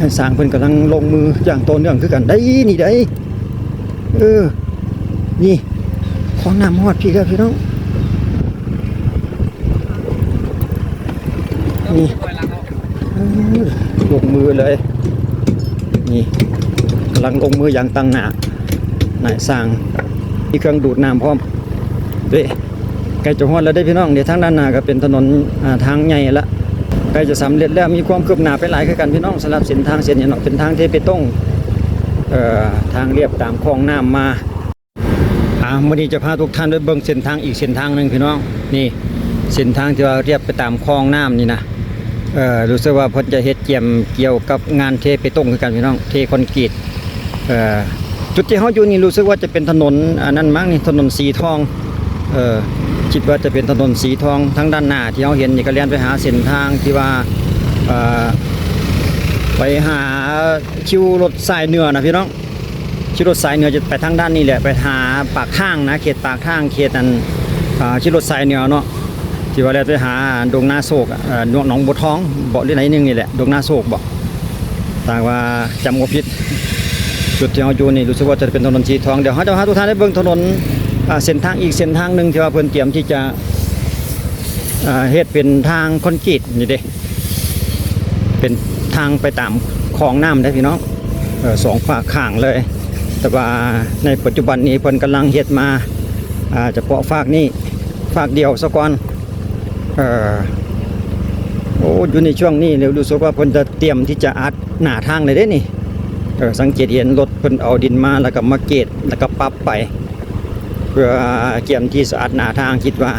ນາຍຊ່າງເພິ່ນກຳລັງລົງມືຢ່າງຕໍ່ເນື່ອງຄືກັນໄດ໋ ນີ້ໄດ໋. ເອີ ນີ້ ຄອງນ້ຳຮອດພີ້ແລ້ວພີ່ນ້ອງ ນີ້ ເອີ ລົງມືເລີຍ ນີ້ ກຳລັງລົງມືຢ່າງຕັ້ງໜ້າ ນາຍຊ່າງ ມີເຄື່ອງດູດນ້ຳພ້ອມເດ້. ໃກ້ຈະຮອດແລ້ວເດ້ພີ່ນ້ອງ ເດ້ ທາງດ້ານໜ້າກໍເປັນຖະໜົນ ອ່າ ທາງໃຫຍ່ລະ ໃກ້ຈະສຳເລັດແລ້ວ ມີຄວາມຄືບໜ້າໄປຫຼາຍຄືກັນພີ່ນ້ອງ ສຳລັບເສັ້ນທາງເສັ້ນນີ້ເນາະ ເປັນທາງເທເປຕົງ ເອີ ທາງລຽບຕາມຄອງນ້ຳມາ. ອ່າ ມື້ນີ້ຈະພາທຸກທ່ານໄປເບິ່ງເສັ້ນທາງອີກເສັ້ນທາງໜຶ່ງພີ່ນ້ອງ ນີ້ ເສັ້ນທາງທີ່ວ່າລຽບໄປຕາມຄອງນ້ຳນີ້ນະ ເອີ ຮູ້ສຶກວ່າເພິ່ນຈະເຮັດກຽມກ່ຽວກັບງານເທເປຕົງຄືກັນພີ່ນ້ອງ ເທຄອນກຣີດ. ເອີ ຈຸດທີ່ເຮົາຢູ່ນີ້ຮູ້ສຶກວ່າຈະເປັນຖະໜົນອັນນັ້ນມັ້ງນີ້ ຖະໜົນສີທອງ ເອີ ຄິດວ່າຈະເປັນຖະໜົນສີທອງ. ທາງດ້ານໜ້າທີ່ເຮົາເຫັນນີ້ກໍແລ່ນໄປຫາເສັ້ນທາງທີ່ວ່າ ເອີ ໄປຫາຄິວລົດສາຍເໜືອນະພີ່ນ້ອງ ຂີ່ລົດສາຍເໜືອຈະໄປທາງດ້ານນີ້ແຫຼະ ໄປຫາປາກທາງນະ ເຂດປາກທາງ ເຂດອັນ ອ່າ ຂີ່ລົດສາຍເໜືອເນາະ ທີ່ວ່າແລ່ນໄປຫາດົງນາໂຊກ ເອີ ໜອງບົວທອງບໍ ຫຼືໃດໜຶ່ງນີ້ແຫຼະ ດົງນາໂຊກບໍ ຖ້າຫາກວ່າຈຳບໍ່ຜິດ. ຈຸດທີ່ເຮົາຢູ່ນີ້ຮູ້ສຶກວ່າຈະເປັນຖະໜົນສີທອງ ດຽວເຮົາຈະພາທຸກທ່ານໄປເບິ່ງຖະໜົນ ອ່າ ເສັ້ນທາງອີກເສັ້ນທາງໜຶ່ງທີ່ວ່າເພິ່ນກຽມທີ່ຈະ ອ່າ ເຮັດເປັນທາງຄອນກຣີດນີ້ເດ້. ເປັນທາງໄປຕາມຄອງນ້ຳເດ້ພີ່ນ້ອງ ເອີ ສອງຟາກຂ້າງເລີຍ ແຕ່ວ່າໃນປັດຈຸບັນນີ້ເພິ່ນກຳລັງເຮັດມາ ອ່າ ສະເພາະຟາກນີ້ ຟາກດຽວສາກ່ອນ. ເອີ ໂອ້ ຢູ່ໃນຊ່ວງນີ້ເລີຍ ຮູ້ສຶກວ່າເພິ່ນຈະຕຽມທີ່ຈະອັດໜ້າທາງເລີຍເດ້ນີ້ ເອີ ສັງເກດເຫັນລົດເພິ່ນເອົາດິນມາ ແລ້ວກໍມາເກດ ແລ້ວກໍປັບໄປ ເພື່ອກຽມທີ່ສະອັດໜ້າທາງ ຄິດວ່າ.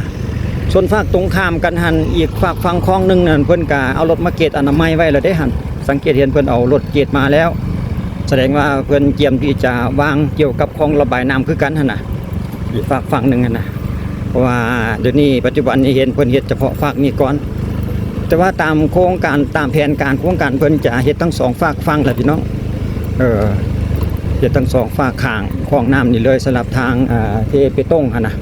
ສ່ວນຟາກຕົງຂ້າມກັນຫັ້ນ ອີກຟາກຝັ່ງຄອງໜຶ່ງນັ້ນ ເພິ່ນກະເອົາລົດມາເກດອະນາໄມໄວ້ແລ້ວເດ້ຫັ້ນ ສັງເກດເຫັນເພິ່ນເອົາລົດເກດມາແລ້ວ ສະແດງວ່າເພິ່ນກຽມທີ່ຈະວາງກ່ຽວກັບຄອງລະບາຍນ້ຳຄືກັນຫັ້ນນະ ອີກຟາກຝັ່ງໜຶ່ງຫັ້ນນະ ເພາະວ່າດຽວນີ້ປັດຈຸບັນນີ້ເຫັນເພິ່ນເຮັດສະເພາະຟາກນີ້ກ່ອນ. ແຕ່ວ່າຕາມໂຄງການ ຕາມແຜນການໂຄງການ ເພິ່ນຈະເຮັດທັງສອງຟາກຝັ່ງແຫຼະພີ່ນ້ອງ ເອີ ເຮັດທັງສອງຟາກຂ້າງຄອງນ້ຳນີ້ເລີຍ ສຳລັບທາງ ເອີ ເທເປຕົງຫັ້ນນະ.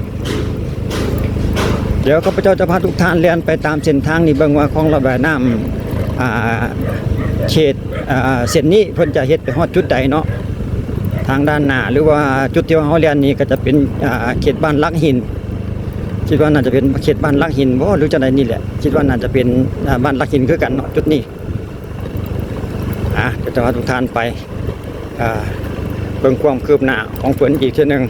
ດຽວຂ້າພະເຈົ້າຈະພາທຸກທ່ານແລ່ນໄປຕາມເສັ້ນທາງນີ້ ເບິ່ງວ່າຄອງລະບາຍນ້ຳ ອ່າ ເຂດ ອ່າ ເສັ້ນນີ້ເພິ່ນຈະເຮັດໄປຮອດຈຸດໃດເນາະ ທາງດ້ານໜ້າ ຫຼືວ່າຈຸດທີ່ວ່າເຮົາແລ່ນນີ້ກໍຈະເປັນ ອ່າ ເຂດບ້ານຫຼັກຫີນ ຄິດວ່າໜ້າຈະເປັນເຂດບ້ານຫຼັກຫີນບໍ ຫຼືຈັ່ງໃດນີ້ແຫຼະ ຄິດວ່າໜ້າຈະເປັນ ອ່າ ບ້ານຫຼັກຫີນຄືກັນເນາະ ຈຸດນີ້. ອ່າ ດຽວຈະພາທຸກທ່ານໄປ ອ່າ ເບິ່ງຄວາມຄືບໜ້າຂອງເພິ່ນອີກເທື່ອໜຶ່ງ.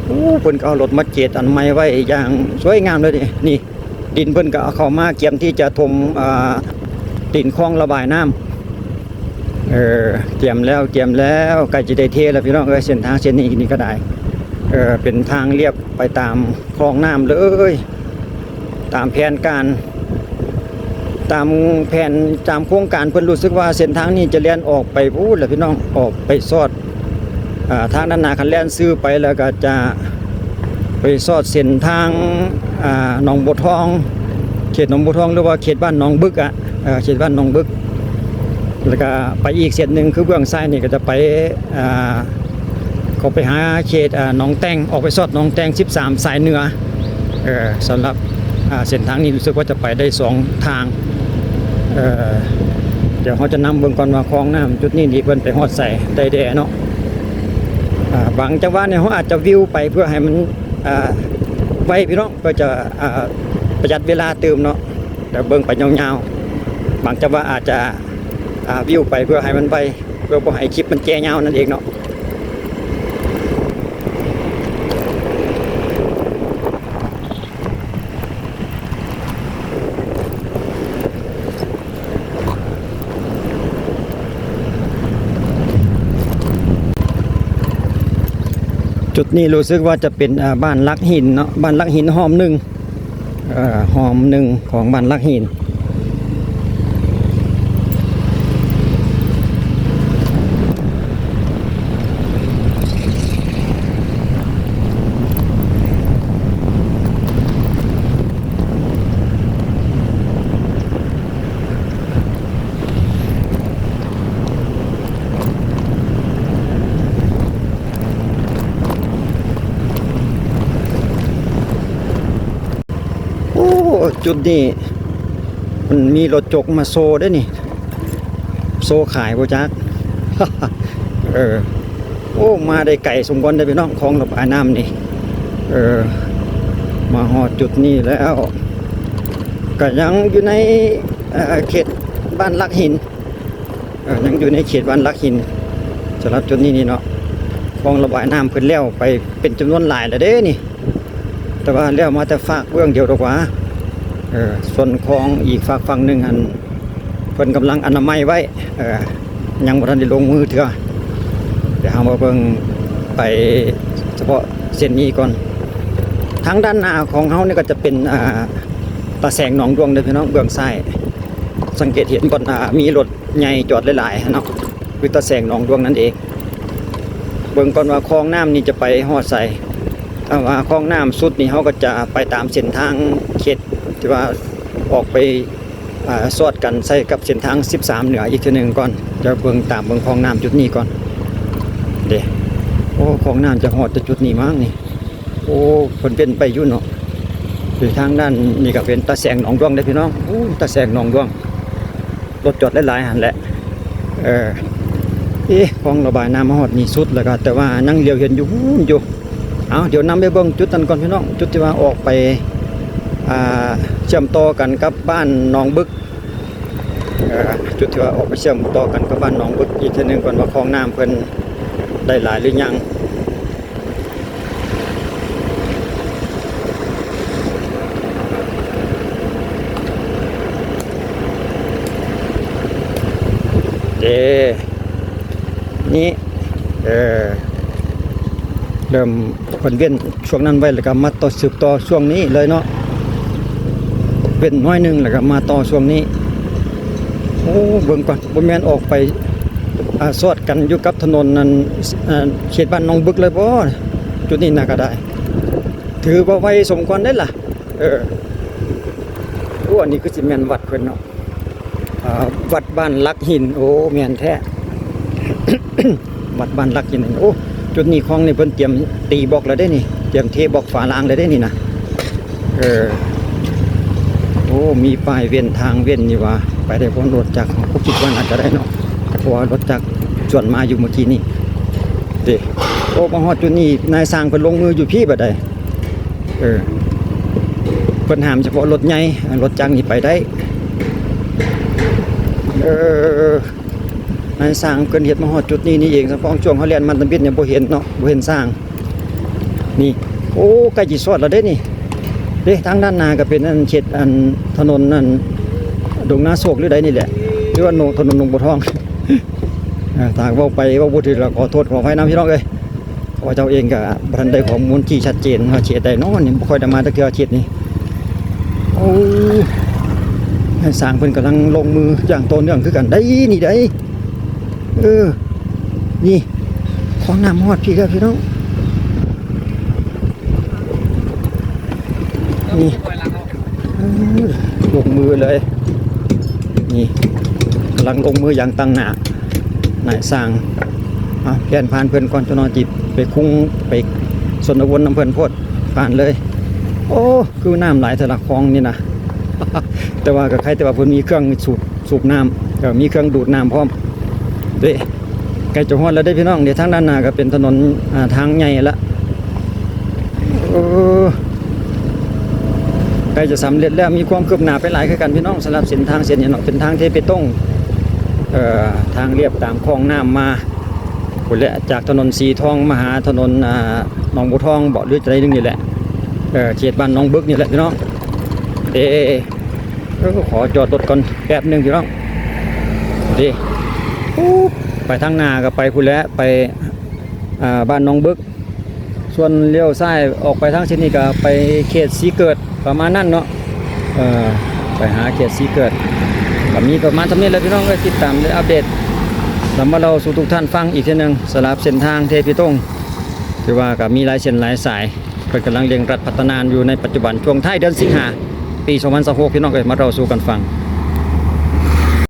ໂອ້ ເພິ່ນກໍເອົາລົດມາເກດອັນໃໝ່ໄວ້ຢ່າງສວຍງາມເລີຍນີ້ ນີ້ ດິນເພິ່ນກໍເອົາເຂົ້າມາກຽມທີ່ຈະຖົມ ອ່າ ຕີນຄອງລະບາຍນ້ຳ ເອີ ກຽມແລ້ວ ກຽມແລ້ວ ໃກ້ຈະໄດ້ເທແລ້ວພີ່ນ້ອງເອີຍ ເສັ້ນທາງເສັ້ນນີ້ ນີ້ກໍໄດ້ ເອີ ເປັນທາງລຽບໄປຕາມຄອງນ້ຳເລີຍ ຕາມແຜນການ ຕາມແຜນ ຕາມໂຄງການເພິ່ນ ຮູ້ສຶກວ່າເສັ້ນທາງນີ້ຈະແລ່ນອອກໄປພຸ້ນແຫຼະພີ່ນ້ອງ ອອກໄປຊອດ ອ່າ ທາງດ້ານໜ້າ ຄັນແລ່ນຊື່ໄປແລ້ວກໍຈະໄປຊອດເສັ້ນທາງ ອ່າ ໜອງບົວທອງ ເຂດໜອງບົວທອງ ຫຼືວ່າເຂດບ້ານໜອງບຶກອະ ເອີ ເຂດບ້ານໜອງບຶກ ແລ້ວກໍໄປອີກເສັ້ນໜຶ່ງ ຄືເບື້ອງຊ້າຍນີ້ກໍຈະໄປ ອ່າ ເຂົ້າໄປຫາເຂດ ອ່າ ໜອງແຕ່ງ ອອກໄປຊອດໜອງແຕ່ງສິບສາມສາຍເໜືອ ເອີ ສຳລັບ ອ່າ ເສັ້ນທາງນີ້ຮູ້ສຶກວ່າຈະໄປໄດ້ສອງທາງ ເອີ ດຽວເຮົາຈະນຳເບິ່ງກ່ອນວ່າຄອງນ້ຳຈຸດນີ້ນີ້ເພິ່ນໄປຮອດໃສໄດ້ແດ່ເນາະ ອ່າ ບາງຈັງຫວະນີ້ເຮົາອາດຈະວິວໄປເພື່ອໃຫ້ມັນ ອ່າ ໄວພີ່ນ້ອງ ເພື່ອຈະ ອ່າ ປະຢັດເວລາຕື່ມເນາະ ແລ້ວເບິ່ງໄປຍາວໆ ບາງຈັງຫວະອາດຈະ ອ່າ ວິວໄປເພື່ອໃຫ້ມັນໄວ ເພື່ອບໍ່ໃຫ້ຄລິບມັນແຈຍາວນັ້ນເອງເນາະ. ຈຸດນີ້ຮູ້ສຶກວ່າຈະເປັນ ອ່າ ບ້ານຫຼັກຫີນເນາະ ບ້ານຫຼັກຫີນຫ້ອມໜຶ່ງ ເອີ ຫ້ອມໜຶ່ງຂອງບ້ານຫຼັກຫີນ. ໂອ້ ຈຸດນີ້ມັນມີລົດຈົກມາໂຊເດ້ນີ້. ໂຊຂາຍບໍ່ຈັກ. ເອີ ໂອ້ ມາໄດ້ໄກສົມຄວນເດ້ພີ່ນ້ອງ ຄອງລະບາຍນ້ຳນີ້. ເອີ ມາຮອດຈຸດນີ້ແລ້ວ ກະຍັງຢູ່ໃນ ເອີ ເຂດບ້ານຫຼັກຫີນ. ເອີ ຍັງຢູ່ໃນເຂດບ້ານຫຼັກຫີນ. ສຳລັບຈຸດນີ້ນີ້ເນາະ ຄອງລະບາຍນ້ຳເພິ່ນແລ້ວໄປເປັນຈຳນວນຫຼາຍແລ້ວເດ້ນີ້. ແຕ່ວ່າແລ້ວມາແຕ່ຟາກເບື້ອງດຽວດອກຫວາ. ເອີ ສ່ວນຄອງອີກຟາກຝັ່ງໜຶ່ງຫັ້ນ ເພິ່ນກຳລັງອະນາໄມໄວ້. ເອີ ຍັງບໍ່ທັນໄດ້ລົງມືເທື່ອ. ດຽວເຮົາມາເບິ່ງໄປສະເພາະເສັ້ນນີ້ກ່ອນ. ທາງດ້ານໜ້າຂອງເຮົານີ້ກໍຈະເປັນ ອ່າ ຕາແສງໜອງດວງເດີພີ່ນ້ອງ ເບື້ອງຊ້າຍ. ສັງເກດເຫັນບ່ອນ ອ່າ ມີລົດໃຫຍ່ຈອດຫຼາຍໆຫັ້ນເນາະ ຄືຕາແສງໜອງດວງນັ້ນເອງ. ເບິ່ງກ່ອນວ່າຄອງນ້ຳນີ້ຈະໄປຮອດໃສ. ຖ້າວ່າຄອງນ້ຳສຸດນີ້ ເຮົາກໍຈະໄປຕາມເສັ້ນທາງເຂດທີ່ວ່າອອກໄປ ອ່າ ສອດກັນໃສ່ກັບເສັ້ນທາງສິບສາມເໜືອອີກເທື່ອໜຶ່ງກ່ອນ. ຈະເບິ່ງ ຕາມເບິ່ງຄອງນ້ຳຈຸດນີ້ກ່ອນເດ້. ໂອ້ ຄອງນ້ຳຈະຮອດແຕ່ຈຸດນີ້ມັ້ງນີ້. ໂອ້ ເພິ່ນເວັ້ນໄປຢູ່ເນາະ. ຢູ່ທາງດ້ານນີ້ກໍເປັນຕາແສງໜອງດວງເດ້ພີ່ນ້ອງ. ໂອ້ ຕາແສງໜອງດວງ ລົດຈອດຫຼາຍໆຫັ້ນແຫຼະ. ເອີ ເອະ ຄອງລະບາຍນ້ຳມາຮອດນີ້ສຸດແລ້ວກໍ ແຕ່ວ່າຍັງຫຼຽວເຫັນຢູ່ພຸ້ນຢູ່. ເອົາ ດຽວນຳໄປເບິ່ງຈຸດນັ້ນກ່ອນພີ່ນ້ອງ ຈຸດທີ່ວ່າອອກໄປ ອ່າ ເຊື່ອມຕໍ່ກັນກັບບ້ານໜອງບຶກ. ເອີ ຈຸດທີ່ວ່າອອກໄປເຊື່ອມຕໍ່ກັນກັບບ້ານໜອງບຶກອີກເທື່ອໜຶ່ງກ່ອນວ່າຄອງນ້ຳເພິ່ນໄດ້ຫຼາຍຫຼືຍັງ. ເດ້ ນີ້ ເອີ ເລີ່ມ ເພິ່ນເວັ້ນຊ່ວງນັ້ນໄວ້ ແລ້ວກໍມາຕໍ່ ສືບຕໍ່ຊ່ວງນີ້ເລີຍເນາະ. ເວັ້ນໜ້ອຍໜຶ່ງ ແລ້ວກໍມາຕໍ່ຊ່ວງນີ້. ໂອ້ ເບິ່ງກ່ອນ ບໍ່ແມ່ນອອກໄປ ອ່າ ສອດກັນຢູ່ກັບຖະໜົນນັ້ນ ເຂດບ້ານໜອງບຶກເລີຍບໍ່? ຈຸດນີ້ນະກໍໄດ້ ຖືວ່າໄວສົມຄວນເດ້ລະ. ເອີ ໂອ້ ອັນນີ້ຄືຊິແມ່ນວັດເພິ່ນເນາະ. ອ່າ ວັດບ້ານຫຼັກຫີນ. ໂອ້ ແມ່ນແທ້ ວັດບ້ານຫຼັກຫີນ. ໂອ້ ຈຸດນີ້ຂອງນີ້ເພິ່ນຕຽມຕີບລັອກແລ້ວເດ້ນີ້ ຕຽມເທບລັອກຝາລາງແລ້ວເດ້ນີ້ນະ. ເອີ ໂອ້ ມີປ້າຍເວັ້ນທາງເວັ້ນຢູ່ວ່າ ໄປໄດ້ບໍ່ ລົດຈັກ. ເຮົາກໍຄິດວ່າໜ້າຈະໄດ້ເນາະ ເພາະວ່າລົດຈັກສວນມາຢູ່ເມື່ອກີ້ນີ້ເດ້. ໂອ້ ມາຮອດຈຸດນີ້ ນາຍຊ່າງເພິ່ນລົງມືຢູ່ພີ້ບາດໃດ. ເອີ ເພິ່ນຫ້າມສະເພາະລົດໃຫຍ່ ລົດຈັກນີ້ໄປໄດ້. ເອີ ນາຍຊ່າງເພິ່ນເຮັດມາຮອດຈຸດນີ້ນີ້ເອງ. ສະເພາະຊ່ວງເຮົາແລ່ນມາຕຳບິດນີ້ບໍ່ເຫັນເນາະ ບໍ່ເຫັນຊ່າງນີ້. ໂອ້ ໃກ້ຊິຊອດແລ້ວເດ້ນີ້. ເດ້ ທາງດ້ານໜ້າກໍເປັນອັນເຂດອັນຖະໜົນອັນດົງນາໂຊກຫຼືໃດນີ້ແຫຼະ ຫຼືວ່າ ໂນ ຖະໜົນໜອງບົວທອງ. ເອີ ຖ້າເວົ້າໄປເວົ້າບໍ່ຖືກ ກໍຂໍໂທດຂໍອະໄພນຳພີ່ນ້ອງເອີຍ. ເພາະວ່າເຈົ້າເອງກໍບໍ່ທັນໄດ້ຂໍ້ມູນທີ່ຊັດເຈນວ່າເຂດໃດເນາະ ນີ້ບໍ່ຄ່ອຍໄດ້ມາຈັກເທື່ອເຂດນີ້. ໂອ້ ນາຍຊ່າງເພິ່ນກຳລັງລົງມືຢ່າງຕໍ່ເນື່ອງຄືກັນໄດ໋ນີ້ໄດ໋. ເອີ ນີ້ ຄອງນ້ຳຮອດພີ້ແລ້ວພີ່ນ້ອງ. ນີ້ ເອີ ລົງມືເລີຍ ນີ້ ກຳລັງລົງມືຢ່າງຕັ້ງໜ້າ ນາຍຊ່າງ. ເອົາ ແລ່ນຜ່ານເພິ່ນກ່ອນ ຈັກໜ້ອຍຊິໄປຄຸງໄປຊົນລະວົນນຳເພິ່ນໂພດ ຜ່ານເລີຍ. ໂອ້ ຄືນ້ຳຫຼາຍແທ້ລະ ຄອງນີ້ນະ. ແຕ່ວ່າກໍໄຄແຕ່ວ່າເພິ່ນມີເຄື່ອງສູບ ສູບນ້ຳ ເອີ ມີເຄື່ອງດູດນ້ຳພ້ອມເດ້. ໃກ້ຈະຮອດແລ້ວເດ້ພີ່ນ້ອງ ເດ້ ທາງດ້ານໜ້າກໍເປັນຖະໜົນ ອ່າ ທາງໃຫຍ່ລະ. ເອີ ໃກ້ຈະສຳເລັດແລ້ວ ມີຄວາມຄືບໜ້າໄປຫຼາຍຄືກັນພີ່ນ້ອງ ສຳລັບເສັ້ນທາງເສັ້ນນີ້ເນາະ ເປັນທາງເທເປຕົງ ເອີ ທາງລຽບຕາມຄອງນ້ຳມາພຸ້ນແຫຼະ ຈາກຖະໜົນສີທອງມາຫາຖະໜົນ ອ່າ ໜອງບົວທອງເບາະ ຫຼືໃດໜຶ່ງນີ້ແຫຼະ ເອີ ເຂດບ້ານໜອງບຶກນີ້ແຫຼະພີ່ນ້ອງເດ້. ເອີ ຂໍຈອດລົດກ່ອນແປັບໜຶ່ງພີ່ນ້ອງເດ້. ໄປທາງໜ້າກໍໄປພຸ້ນແຫຼະ ໄປ ອ່າ ບ້ານໜອງບຶກ. ສ່ວນລ້ຽວຊ້າຍອອກໄປທາງເສັ້ນນີ້ກໍໄປເຂດສີເກີດ ປະມານນັ້ນເນາະ. ເອີ ໄປຫາເຂດສີເກີດ ກໍມີປະມານສ່ຳນີ້ແຫຼະພີ່ນ້ອງເອີຍ. ຕິດຕາມ ແລະ ອັບເດດ ນຳມາເລົ່າສູ່ທຸກທ່ານຟັງອີກເທື່ອໜຶ່ງ ສຳລັບເສັ້ນທາງເທເປຕົງ ຖືວ່າກໍມີຫຼາຍເສັ້ນຫຼາຍສາຍ. ເພິ່ນກຳລັງເລັ່ງລັດພັດທະນາຢູ່ໃນປັດຈຸບັນ ຊ່ວງທ້າຍເດືອນສິງຫາ ປີສອງພັນຊາວຫົກ ພີ່ນ້ອງເອີຍ ມາເລົ່າສູ່ກັນຟັງ.